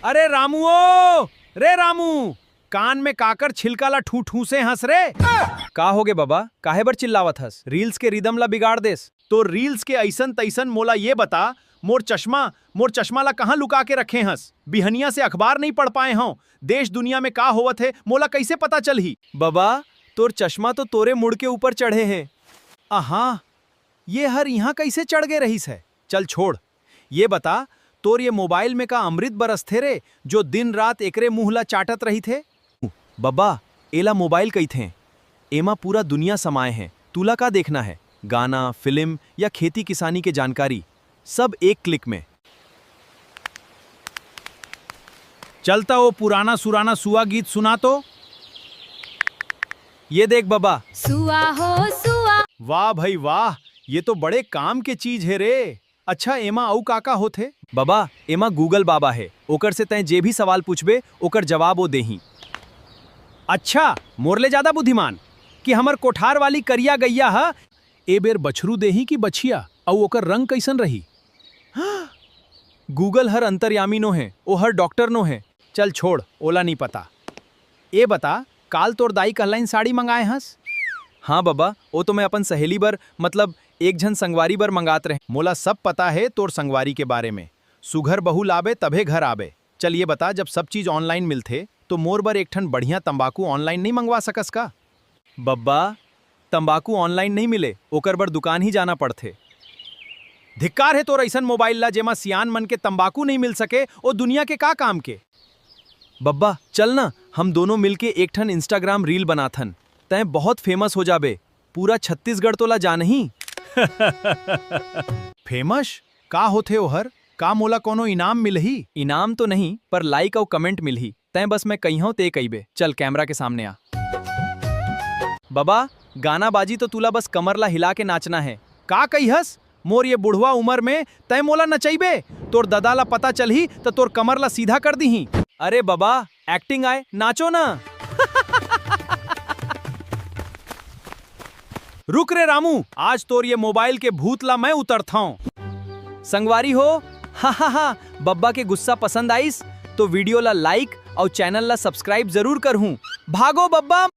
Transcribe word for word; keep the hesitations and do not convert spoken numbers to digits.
अरे रामू ओ, रे रामू, कान में काकर छिलका ला ठू ठूसे हंस रे। का होगे बबा, काहे बर चिल्लावत हस? रील्स के रिदम ला बिगाड़ देस। तो रील्स के अइसन तइसन मोला ये बता, मोर चश्मा, मोर चश्मा ला कहाँ लुका के रखे हस? बिहनिया से अखबार नहीं पढ़ पाए हंव। देश दुनिया में का होवत हे, मोला कइसे पता चलही? बबा, तोर चश्मा तो तोरे मुड़ के ऊपर चढ़े हे। अहा, ये हर इहाँ कइसे चढ़ गे रहिस हे? चल छोड़। ये बता, तोर ये मोबाइल में का अमृत बरसथे रे, जो दिन रात एकरे मुंह ला चाटत रहिथे? बब्बा, एला मोबाइल कहिथे। एमा पूरा दुनिया समाए हे। तुला का देखना हे? गाना, फिल्म या खेती किसानी के जानकारी, सब एक क्लिक में। चलता वो पुराना सुराना सुआ गीत सुना तो। ये देख बबा। सुआ हो सुआ। वाह भाई वाह, ये तो बड़े काम के चीज हे रे। अच्छा, एमा अउ का का होथे? बबा, एमा Google बाबा हे, ओकर से तैं जे भी सवाल पूछबे, ओकर जवाब ओ देही। अच्छा, मोर ले ज्यादा बुद्धिमान, कि हमर कोठार वाली करिया गैया ह ए बेर बछरू देही कि बछिया, अउ ओकर रंग कइसन रही? Google हर अंतर्यामी नो हे, ओ हर डॉक्टर नो हे। चल छोड़, ओला नी पता। ए बता, काल तोर दाई कहलाइन साड़ी मंगाए हस? हाँ बबा, ओ तो मैं अपन सहेली बर, मतलब एक झन संगवारी बर मंगात रहे। मोला सब पता हे तोर संगवारी के बारे में। सुघर बहू लाबे तभे घर आबे। चल ये बता, जब सब चीज online मिलथे, तो मोर बर एक ठन बढ़िया तंबाकू online नहीं मंगवा सकस का? बब्बा, तंबाकू online नहीं मिले, ओकर बर दुकान ही जाना पड़थे। धिक्कार हे तोर अइसन मोबाइल ला, जेमा सियान मन के तंबाकू नहीं मिल सके, ओ दुनिया के का काम के? बब्बा, चल ना, हम दोनों मिलके एक ठन Instagram reel बनाथन। तैं बहुत famous हो जाबे, पूरा छत्तीसगढ़ तोला जानही। Famous? का होथे ओहर? का मोला कोनो इनाम मिलही? इनाम तो नहीं, पर like अउ comment मिलही। तैं बस मैं कहिहौं ते कहिबे। चल, कैमरा के सामने आ। बबा, गाना बाजी तो तुला बस कमर ला हिला के नाचना हे। का कहिहस? मोर ये बुढ़वा उमर में तैं मोला नचइबे? तोर ददा ला पता चलही त तोर कमर ला सीधा कर दीही। अरे बबा, acting आय, नाचो ना। रुक रे रामू, आज तोर ये मोबाइल के भूत ला मैं उतरथौं। संगवारी हो, हा हा हा, बब्बा के गुस्सा पसंद आइस तो video ला like अउ channel ला subscribe जरूर करहूं। भागो बब्बा।